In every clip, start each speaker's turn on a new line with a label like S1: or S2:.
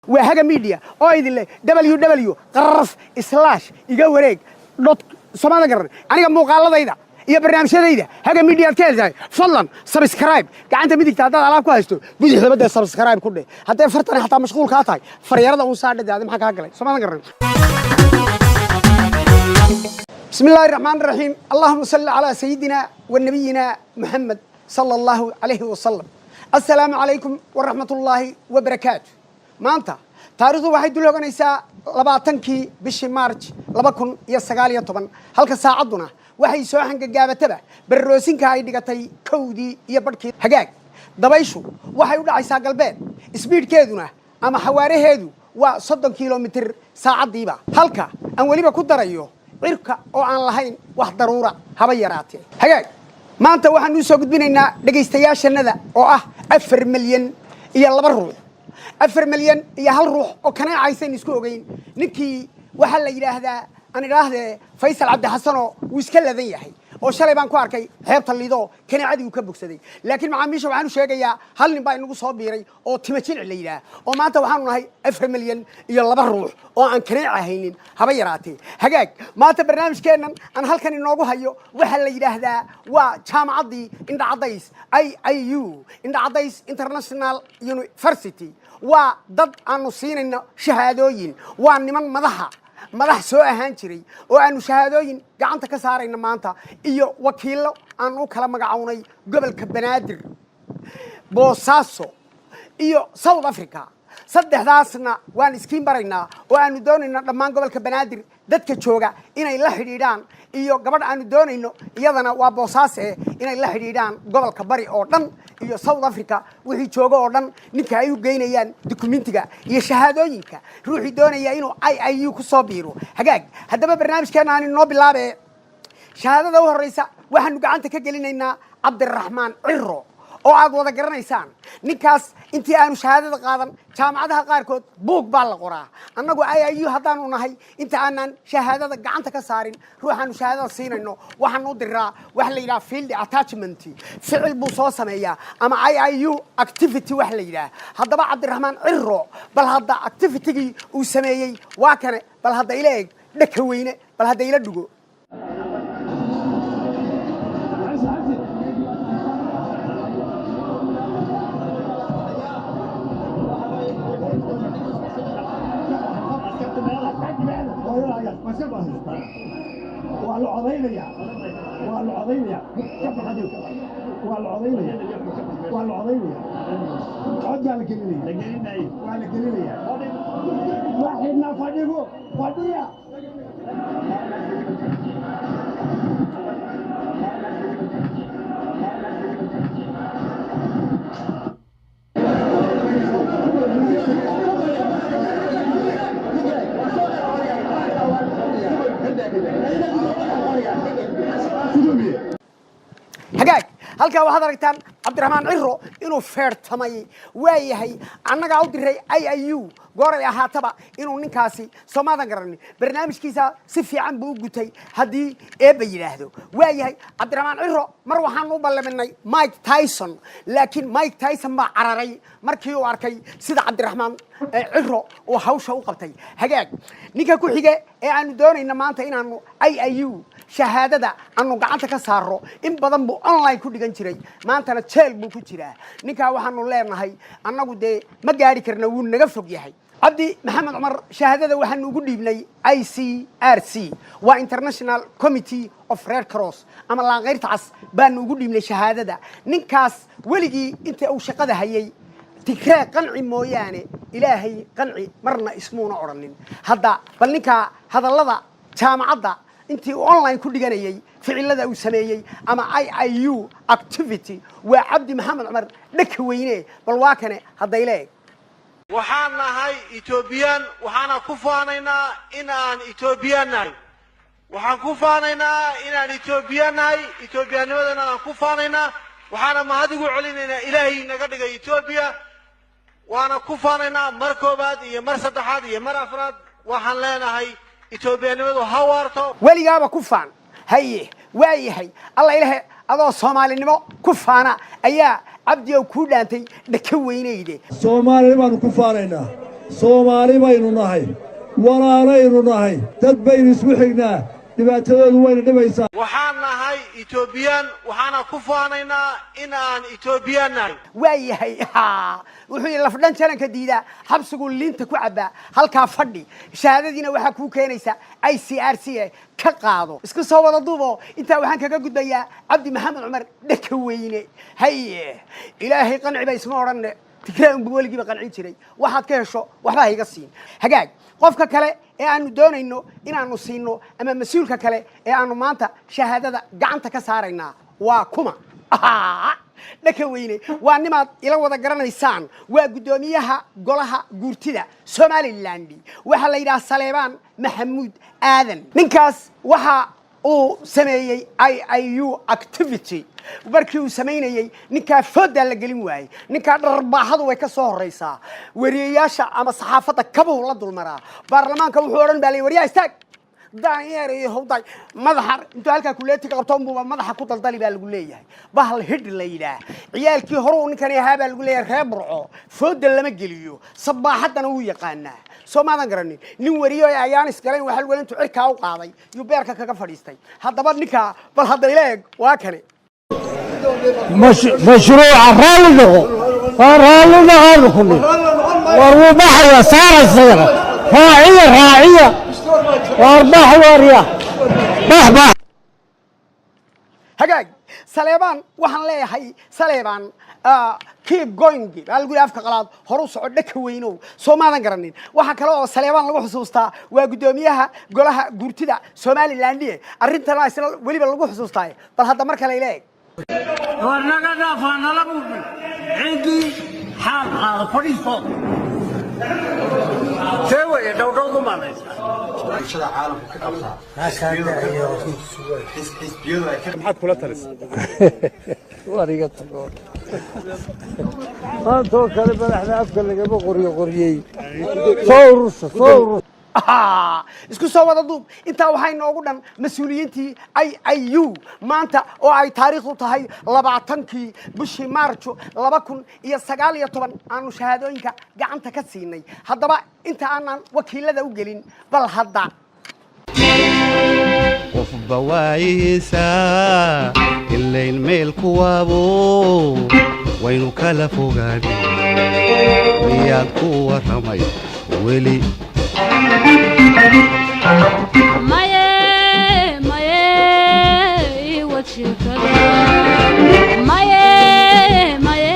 S1: Waa Haga Media oo idin leh www qaraf slash iga wareeg dot. Soomada garan, aniga muuqaaladayda iyo barnaamijyadayda Haga Media aad ka heltahay. Fadlan subscribe gacanta midigta haddaad alaab ku haysto, bidixdaba dee subscribe ku dheh. Hadday fartani xataa mashquul kaa tahay, faryarada uun saadhe. Dee adi maxaa kaa galay? Soomada garan. بسم الله الرحمن الرحيم، اللهم صل على سيدنا ونبينا محمد صلى الله عليه وسلم. السلام عليكم ورحمة الله وبركاته. Maanta taariikhdu waxay dul hoganaysaa 20-kii bishii March 2019, halka saacadduna waxay soo xangagaabataba barroosinka ay dhigatay 1:30-kii. Hagaag, dabayshu waxay u dhacaysaa galbeed, speed-keeduna ama xawaaraheedu waa 30 kilomitir saacaddiiba, halka aan weliba ku darayo cirka oo aan lahayn wax daruura haba yaraatee. Hagaag, maanta waxaanu usoo gudbinaynaa dhegaystayaashanada oo ah 4 milyan iyo 2 ruux, 4 milyan iyo 1 ruux oo kaneecaysan isku ogeyn. Ninkii waxaa la yidhaahdaa, aan idhaahdee, Faysal Cabdi Xasanoo wuu iska ladan yahay, oo shalay baan ku arkay xeebta Lido, kaneecadii uu ka bogsaday. Laakiin macaamiisha waxaan u sheegayaa hal nin baa inagu soo biiray oo tima jilci la yidhaah, oo maanta waxaanu nahay 4 milyan iyo 2 ruux oo aan kaneeca haynin haba yaraatee. Hagaag, maanta barnaamijkeennan aan halkan inoogu hayo waxaa la yidhaahdaa waa jaamacaddii Indhacadays, IIU, Indhacadays International University. Waa dad aanu siinayno shahaadooyin, waa niman madaxa madax soo ahaan jiray oo aanu shahaadooyin gacanta ka saarayno maanta, iyo wakiillo aan u kala magacownay gobolka Banaadir, Boosaaso iyo South Africa. Saddexdaasna waan iskiin baraynaa, oo aanu doonayno dhammaan gobolka Banaadir dadka jooga inay la xidhiidhaan, iyo gabadh aanu doonayno, iyadana waa Boosaase, inay la xidhiidhaan gobolka Bari oo dhan iyo South Africa wixii jooga oo dhan, ninka ay u geynayaan dukumentiga iyo shahaadooyinka, ruuxii doonaya inuu IIU ku soo biiro. Hagaag, haddaba barnaamijkeena aan inoo bilaabe. Shahaadada u horreysa waxaanu gacanta ka gelinaynaa Cabdiraxmaan Ciro oo aad wada garanaysaan. Ninkaas intii aanu shahaadada qaadan, jaamacadaha qaarkood buug baa la qoraa. Annagu IIU haddaanu nahay, inta aanan shahaadada gacanta ka saarin ruuxaanu shahaadada siinayno, waxaanu u diraa waxa la yidhaha field attachment, ficil buu soo sameeyaa, ama IIU activity wax la yidhaah. Haddaba Cabdiraxmaan Ciro, bal hadda activity-gii uu sameeyey waa kane. Bal hadda ila eg dhaka weyne, bal hadda ila dhugo.
S2: Waa la codaynayaa, waa la codaynayaa, waa la codaynaya, waa la codaynaya, cod baa la gelinaya, waa la gelinaya. Waxina fadhigu fadhiya.
S1: Hagaag, halkaa waxaad aragtaan Cabdiraxmaan Ciro inuu feertamay. Waa yahay, annagaa u diray IIU gooray ahaataba inuu ninkaasi, soomaadan garanin, barnaamijkiisa si fiican buu u gutay haddii Eebba yidhaahdo. Waa yahay, Cabdiraxmaan Ciro mar waxaanu u ballaminay Mike Tyson, laakiin Mike Tyson baa cararay markii uu arkay sida Cabdiraxmaan Ciro uu hawsha u qabtay. Hagaag, ninka ku xige ee aanu doonayna maanta inaanu IIU shahaadada aanu gacanta ka saaro, in badan buu online ku dhigan jiray, maantana jeel buu ku jiraa. Ninkaa waxaanu leenahay annagu dee ma gaari karna, wuu naga fog yahay. Cabdi Maxamed Cumar shahaadada waxaanu ugu dhiibnay ICRC, waa International Committee of Red Cross ama Laanqayrta Cas baanu ugu dhiibnay shahaadada. Ninkaas weligii inta uu shaqada hayay, Tigree qanci mooyaane Ilaahay qanci marna ismuuna odhanin. Hadda bal ninkaa hadallada jaamacadda intii uu online ku dhiganayay, ficilada uu sameeyey ama IIU activity, waa Cabdi Maxamed Cumar dhaka weyne. Bal waa kane, hadday leeg.
S3: Waxaan nahay Etoobiyaan, waxaana ku faanaynaa in aan Etoobiyaan nahay. Waxaan ku faanaynaa inaan Etoobiyaan nahay, Etoobiyaanimadana aan ku faanaynaa. Waxaana mahad ugu celinaynaa Ilaahay naga dhigay Etoobiya, waana ku faanaynaa mar koobaad iyo mar saddexaad iyo mar afraad. Waxaan leenahay Etoobiyaanimadu ha waarto.
S1: Weligaaba ku faan. Haye, waa yahay, Alla ilahe, adoo Soomaalinimo ku faana ayaa Cabdi ow kuu dhaantay dhaka weynayde.
S2: Soomaaliya baanu ku faanaynaa.
S4: Soomaali baynu nahay, walaalaynu nahay, dad baynu isku xignaa, dhibaatadoodu wayna dhibaysaa.
S3: Waxaan nahay Etoobiyaan, waxaana ku faanaynaa in aan Etoobiyaan nahay.
S1: Waayahay, wuxuu yidhi lafdhan jananka diidaa xabsiguu liinta ku cabbaa. Halkaa fadhi, shahaadadiina waxaa kuu keenaysa ICRC e ka qaado. Isku soo wada duubo, intaa waxaan kaga gudbayaa Cabdi Maxamed Cumar Dheka Weyne. Haye, Ilaahay qanci ba isma odhanne, Tigraan unbu weligiiba qancin jiray. Waxaad ka hesho waxba hayga siin. Hagaag, qofka kale ee aanu doonayno inaanu siino ama mas-uulka kale ee aanu maanta shahaadada gacanta ka saaraynaa waa kuma? Dhaka Weyne waa nimaad ila wada garanaysaan, waa guddoomiyaha golaha guurtida Somaliland. Waxaa la yidhaha Saleebaan Maxamuud Aadan. Ninkaas waxa uu sameeyey IIU activity. Markii uu samaynayey ninkaa foodaa la gelin waayey. Ninkaa dharbaaxadu way ka soo horraysaa. Wariyeyaasha ama saxaafadda kabuhu la dulmaraa. Baarlamaanka wuxuu odhan baa lay, "Waryaa, istaag, daanyeer iyo hawday." Madaxa intuu halkaa kuleetiga qabto unbuuba madaxa ku daldali baa lagu leeyahay. Bahal hidh la yidhaah, ciyaalkii horuu ninkani ahaa baa lagu leeyahay. Reer Burco fooda lama geliyo, sabaaxaddana wuu yaqaanaa. Soo maadan garanin nin wariyo ee ayaan isgalayn waxaa lagu intuu cirkaa u qaaday yuu beerka kaga fadhiistay. Haddaba ninkaa bal hadda ila eg, waa kane.
S5: Mashruuca raalli noqo, waa raalli noqoonu ku nidhi. War wuu baxaya, saara isagana, raaciya, raaciya. Waar bax, waarya, bax, bax.
S1: Hagaag, Saleebaan waxaan leeyahay, Saleebaan, keep going baa lagu yidhi afka qalaad, horu soco, Dhaka Weynow. Soo maadan garanin? Waxaa kale oo Saleebaan lagu xusuustaa waa guddoomiyaha golaha guurtida Somaliland. Arrintana isna weliba lagu xusuustaa. Bal hadda mar kale ila eg.
S6: War naga dhaafaa, nala murmin. Ciddii xaal qaado, fadhiiso. See weye, dhowdhowdu maanaysa.
S7: Bulshada caalamka ka qabtaa xisbiyadu ay ka
S8: Maxaad kula talisay?
S5: War iga tago, maantoo kale madaxda afka lagama qoryo qoryey. Soo urursa, soo urursa.
S1: Isku soo wada duub, intaa waxaa inoogu dhan mas-uuliyiintii IIU maanta oo ay taariikhdu tahay 20-kii bishii Maarjo 2019 aanu shahaadooyinka gacanta ka siinay. Haddaba inta aanan wakiilada u gelin, bal hadda
S9: Qofba waayihiisaa ilayn meel kuwaabo waynu kala fogaanay. Miyaad ku warramay weli?
S10: Maye, maye, iwad sheekada. Maye, maye,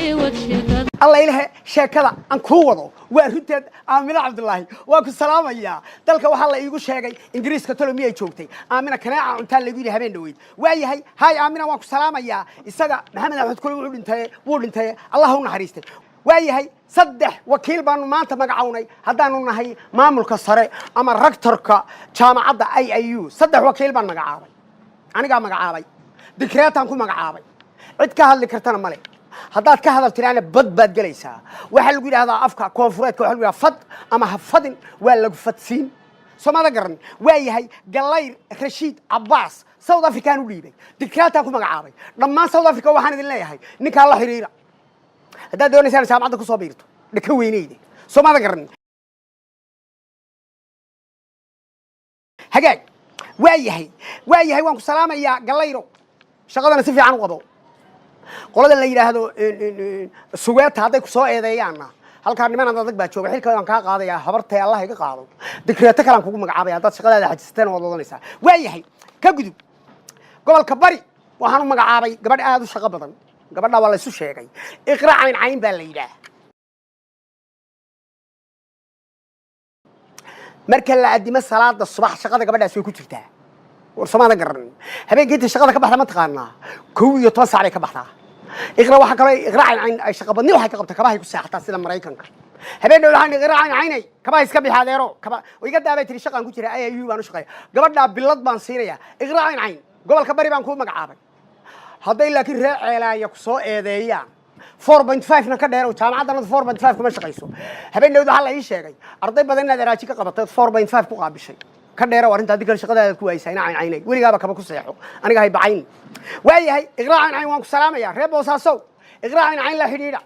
S10: iwad sheekada.
S1: Alla ilahe, sheekada aan kuu wado waa runteed. Aamina Cabdulaahi, waa ku salaamayaa. Dalka waxaa la iigu sheegay Ingiriiska. Tolo miyay joogtay Aamina? Kaneeca cuntaa lagu yidhi habeen dhoweyd. Waa yahay, hay Aamina, waan ku salaamayaa. Isaga Maxamed Axmed kule wuxuu dhintay, wuu dhintay, Allah u naxariistay. Waa yahay, saddex wakiil baanu maanta magacawnay haddaanu nahay maamulka sare ama rectorka jaamacadda IIU. Saddex wakiil baan magacaabay, anigaa magacaabay, dikreetaan ku magacaabay, cid ka hadli kartana male. Haddaad ka hadal tiraana bad baad gelaysaa. Waxaa lagu yidhahdaa afka koonfureedka, waxa lagu yidhahdaa fad ama ha fadin, waa lagu fadsiin. Soomada garan? Waa yahay, Gallayr Rashiid Cabbaas South African u dhiibay, dikreetaan ku magacaabay. Dhammaan South Africa waxaan idin leeyahay, ninkaa la xiriira haddaad doonaysaan jaamacadda kusoo biirto, dhaka weyneyde. Soomada garan? Hagaag, waa yahay, waa yahay, waan ku salaamayaa Gallayro, shaqadana si fiican u qabo. Qolada la yidhaahdo Sugeeta hadday ku soo eedeeyaanna, halkaa niman adag baa jooga, xilka waan kaa qaadayaa. Habartay, Allah iga qaado, dikreeto kalaan kugu magacaabaya. Haddaad shaqadaada xajisateen waad wadanaysaa. Waa yahay, ka gudub. Gobolka Bari waxaan u magacaabay gabadh aada u shaqo badan. Gabadha waa laysu sheegay, Iqra Cayn Cayn baa la yidhaah. Marka la addimo salaada subax shaqada gabadhaas way ku jirtaa. War somaada garan? Habeenkii inta shaqada ka baxda ma taqaanaa? 11 saac bay ka baxdaa Iqra. Waxaa kaloo Iqra Cayn Cayn ay shaqa badni waxay ka qabta kabahay ku seexataa sida Maraykanka. Habeen dhow waxaan Iqra Cayn Caynay, kabaha iska bixi adeero, kaba iga daabay tiri, shaqaan ku jira, IIU baan u shaqeeya. Gabadhaa bilad baan siinaya. Iqra Cayn Cayn, gobolka Bari baan kuu magacaabay. Hadday laakiin reer Ceelaaya ku soo eedeeyaan, 4.5 na ka dheer oo jaamacaddanadu 4.5 kuma shaqayso. Habeen dhowd waxaa la ii sheegay arday badan inaad araaji ka qabatay, 4.5 ku qaabishay. Ka dheera arrinta, haddii kale shaqadaadaad ku waaysaa. Ina Cayn Caynay, weligaaba kaba ku seexo, aniga hay bacayn. Waa yahay, Iqraa Cayn Cayn, waan ku salaamayaa. Reer Boosaasow, Iqraa Cayn Cayn la xidhiidha,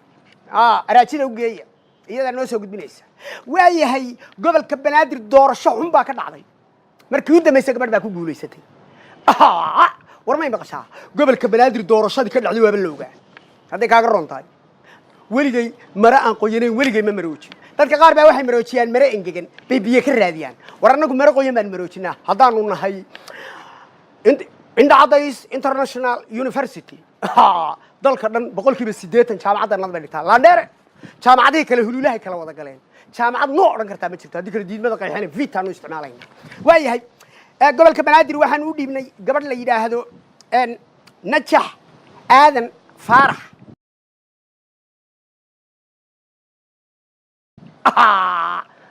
S1: araajida u geeya. Iyadaa noo soo gudbinaysa. Waayahay, gobolka Banaadir doorasho xun baa ka dhacday. Markii u dambaysa gabadh baa ku guulaysatay. War may maqashaa? Gobolka Banaadir doorashadii ka dhacday waaba la ogaa. Hadday kaaga roon tahay, weligay mare aan qoyanayn weligay ma maroojin. Dadka qaar baa waxay maroojiyaan mare engegan bay biyo ka raadiyaan. War annagu mare qoyan baan maroojinaa haddaanu nahay Indhacadays International University. Dalka dhan 80% jaamacadda nad bay dhigtaa. Laandheere jaamacadihii kale huluulahay kala wada galeen. Jaamacad noo odhan kartaa ma jirto. Haddii kale diidmada qayxana vitaanu isticmaalayna. Waayahay, gobolka Banaadir waxaan u dhiibnay gabadh la yidhaahdo Najax Aadan Faarax.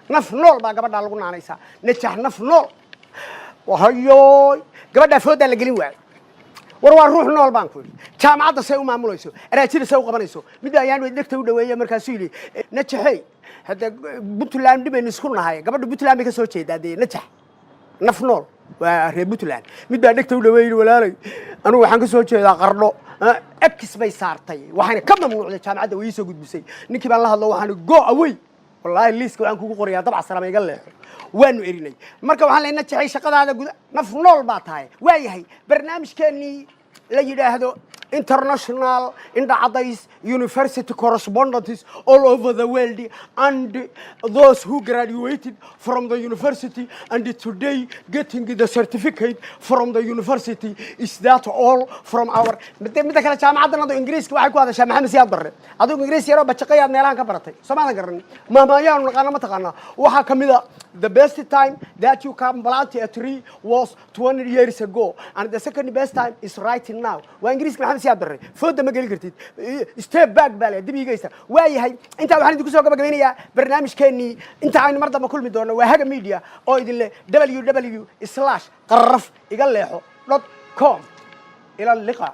S1: Naf nool baa gabadhaa lagu naanaysaa, Najax naf nool. Wahayooy, gabadhaa fooddaa la gelin waayo. War waa ruux nool baan ku idhi. Jaamacadda say u maamulayso, araajida say u qabanayso, mid ayaan dhegta u dhaweeya. Markaasuu yidhi, "Najaxey, hadda Puntland dhibaynu isku nahay." Gabadha Puntland bay ka soo jeedaa dee. Najax naf nool waa reer Puntland. Mid baa dhegta u dhaweey yidhi, "Walaalay, anigu waxaan ka soo jeedaa Qardho." X bay saartay, waxayna ka mamnuucday jaamacadda. Way ii soo gudbisay. Ninkii baan la hadlo, waxaan go away, wallaahi liiska waxaan kugu qorayaa dabca salama iga leexo. Waanu erinay. Marka waxaan leenahay, Najaxay, shaqadaada guda, naf nool baa tahay. Waayahay, barnaamijkeennii la yidhaahdo International Indhacadays University correspondents all over the world and those who graduated from the university and today getting the certificate from the university, is that all from our midda kale. Jaamacaddan ado Ingiriiska waxay ku hadashaa Maxamed Siyaad Barre. Adigu Ingiriis yaroo bajaqayaad meelahan ka baratay, soomaadan garan. Mahmaayaanu naqaana ma taqaanaa? Waxaa ka mid a, "The best time that you can plant a tree was 20 years ago and the second best time is right now." Waa Ingiriiska Maxamed Siyaad Barre. Fooda ma gelin kartid. Step back baa le dib iigaysa. Waayahay, intaa waxaan idinku soo gabagabeynayaa barnaamijkeennii. Inta aynu mar dambe kulmi doono, waa Haga Media oo idin leh ww/qararaf iga leexo.com. Ila liqa.